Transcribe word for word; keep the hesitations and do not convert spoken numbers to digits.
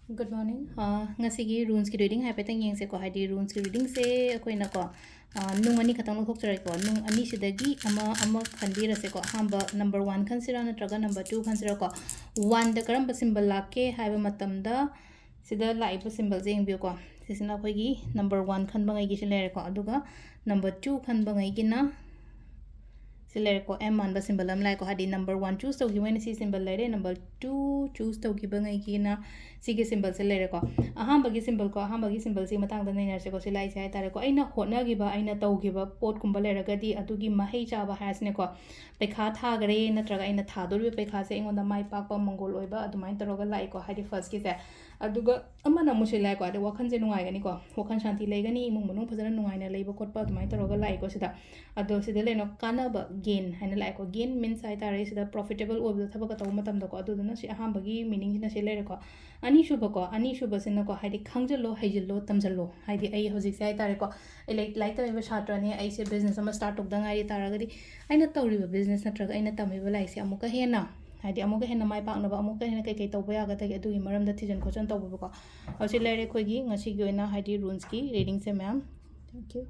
Good morning. ꯑ, ꯉꯁꯤꯒꯤ runesꯀꯤ reading ꯍꯥꯏꯐꯦꯠꯇꯪ ꯌꯦꯡꯁꯦꯀꯣ꯫ ꯍꯥꯏꯗꯤ runesꯀꯤ readingꯁꯦ ꯑꯩꯈꯣꯏꯅꯀꯣ, ꯑ, ꯅꯨꯡ ꯑꯅꯤ ꯈꯛꯇꯪ ꯂꯧꯊꯣꯛꯆꯔꯒꯦꯀꯣ꯫ ꯅꯨꯡ ꯑꯅꯤꯁꯤꯗꯒꯤ ꯑꯃ, ꯑꯃ ꯈꯟꯕꯤꯔꯁꯦꯀꯣ꯫ ꯑꯍꯥꯟꯕ number one ꯈꯟꯁꯤꯔꯥ ꯅꯠꯇ꯭ꯔꯒ number two ꯈꯟꯁꯤꯔꯥꯀꯣ? Oneꯗ ꯀꯔꯝꯕ symbol ꯂꯥꯛꯀꯦ ꯍꯥꯏꯕ ꯃꯇꯝꯗ, ꯁꯤꯗ ꯂꯥꯛꯏꯕ symbolꯁꯦ ꯌꯦꯡꯕꯤꯌꯨꯀꯣ꯫ ꯁꯤꯁꯤꯅ ꯑꯩꯈꯣꯏꯒꯤ number one ꯈꯟꯕꯉꯩꯒꯤꯁꯤ ꯂꯩꯔꯦꯀꯣ꯫ ꯑꯗꯨꯒ number two ꯈꯟꯕꯉꯩꯒꯤꯅ ꯁꯤ ꯂꯩꯔꯦꯀꯣ, M ꯃꯥꯟꯕ symbol ꯑꯃ ꯂꯥꯛꯑꯦꯀꯣ꯫ ꯍꯥꯏꯗꯤ number one choose ꯇꯧꯈꯤꯕꯉꯩꯅ ꯁꯤ symbol ꯂꯩꯔꯦ, number two choose ꯇꯧꯈꯤꯕꯉꯩꯒꯤꯅ ꯁꯤꯒꯤ symbolꯁꯦ ꯂꯩꯔꯦꯀꯣ꯫ ꯑꯍꯥꯟꯕꯒꯤ symbolꯀꯣ, ꯑꯍꯥꯟꯕꯒꯤ symbolꯁꯤꯒꯤ ꯃꯇꯥꯡꯗ ꯅꯩꯅꯔꯁꯦꯀꯣ꯫ ꯁꯤ ꯂꯥꯛꯏꯁꯦ ꯍꯥꯏ ꯇꯥꯔꯦꯀꯣ, ꯑꯩꯅ ꯍꯣꯠꯅꯈꯤꯕ, ꯑꯩꯅ ꯇꯧꯈꯤꯕ ꯄꯣꯠꯀꯨꯝꯕ ꯂꯩꯔꯒꯗꯤ ꯑꯗꯨꯒꯤ ꯃꯍꯩ ꯆꯥꯕ ꯍꯥꯏꯔꯁꯤꯅꯦꯀꯣ꯫ ꯄꯩꯈꯥ ꯊꯥꯈꯔꯦ, ꯅꯠꯇ꯭ꯔꯒ ꯑꯩꯅ ꯊꯥꯗꯣꯔꯤꯕ ꯄꯩꯈꯥꯁꯦ ꯑꯩꯉꯣꯟꯗ ꯃꯥꯏ ꯄꯥꯛꯄ, ꯃꯪꯒꯣꯜ ꯑꯣꯏꯕ, ꯑꯗꯨꯃꯥꯏꯅ ꯇꯧꯔꯒ ꯂꯥꯛꯏꯀꯣ꯫ ꯍꯥꯏꯗꯤ firstꯀꯤꯁꯦ꯫ ꯑꯗꯨꯒ ꯑꯃꯅ ꯑꯃꯨꯛ ꯁꯤ ꯂꯥꯛꯑꯦꯀꯣ, ꯑꯗꯩ ꯋꯥꯈꯜꯁꯦ ꯅꯨꯡꯉꯥꯏꯒꯅꯤꯀꯣ, ꯋꯥꯈꯜ ꯁꯥꯟꯇꯤ ꯂꯩꯒꯅꯤ, ꯏꯃꯨꯡ ꯃꯅꯨꯡ ꯐꯖꯅ ꯅꯨꯡꯉꯥꯏꯅ ꯂꯩꯕ ꯈꯣꯠꯄ ꯑꯗꯨꯃꯥꯏꯅ ꯇꯧꯔꯒ ꯂꯥꯛꯏꯀꯣ ꯁꯤꯗ꯫ ꯑꯗꯣ ꯁꯤꯗ ꯂꯩꯅ ꯀꯥꯟꯅꯕ, gain ꯍꯥꯏꯅ ꯂꯥꯛꯑꯦꯀꯣ꯫ Gain means ꯍꯥꯏ ꯇꯥꯔꯦ ꯁꯤꯗ profitable ꯑꯣꯏꯕꯗꯣ ꯊꯕꯛꯀ ꯇꯧꯕ ꯃꯇꯝꯗꯀꯣ꯫ ꯑꯗꯨꯗꯨꯅ ꯁꯤ ꯑꯍꯥꯟꯕꯒꯤ meaningꯁꯤꯅ ꯁꯤ ꯂꯩꯔꯦꯀꯣ꯫ ꯑꯅꯤꯁꯨꯕꯀꯣ, ꯑꯅꯤꯁꯨꯕꯁꯤꯅꯀꯣ, ꯍꯥꯏꯗꯤ ꯈꯪꯖꯤꯜꯂꯣ, ꯍꯩꯖꯤꯜꯂꯣ, ꯇꯝꯁꯤꯜꯂꯣ꯫ ꯍꯥꯏꯗꯤ ꯑꯩ ꯍꯧꯖꯤꯛꯁꯦ ꯍꯥꯏ ꯇꯥꯔꯦꯀꯣ, ꯑꯩ ꯂꯥꯏꯔꯤꯛ, ꯂꯥꯏꯔꯤꯛ ꯇꯝꯃꯤꯕ ꯁꯥꯇ꯭ꯔꯅꯦ, ꯑꯩꯁꯦ business ꯑꯃ start ꯇꯧꯗ ꯉꯥꯏꯔꯤ ꯇꯥꯔꯒꯗꯤ, ꯑꯩꯅ ꯇꯧꯔꯤꯕ business ꯅꯠꯇ꯭ꯔꯒ ꯑꯩꯅ ꯇꯝꯃꯤꯕ ꯂꯥꯏꯔꯤꯛꯁꯦ ꯑꯃꯨꯛꯀ ꯍꯦꯟꯅ, ꯍꯥꯏꯗꯤ ꯑꯃꯨꯛꯀ ꯍꯦꯟꯅ ꯃꯥꯏ ꯄꯥꯛꯅꯕ, ꯑꯃꯨꯛꯀ ꯍꯦꯟꯅ ꯀꯩ ꯀꯩ ꯇꯧꯕ ꯌꯥꯒꯗꯒꯦ, ꯑꯗꯨꯒꯤ ꯃꯔꯝꯗ ꯊꯤꯖꯤꯟ ꯈꯣꯠꯆꯤꯟ ꯇꯧꯕꯀꯣ꯫ ꯍꯧꯖꯤꯛ ꯂꯩꯔꯦ ꯑꯩꯈꯣꯏꯒꯤ ꯉꯁꯤꯒꯤ ꯑꯣꯏꯅ, ꯍꯥꯏꯗꯤ runesꯀꯤ readingꯁꯦ ꯃꯌꯥꯝ꯫ Thank you.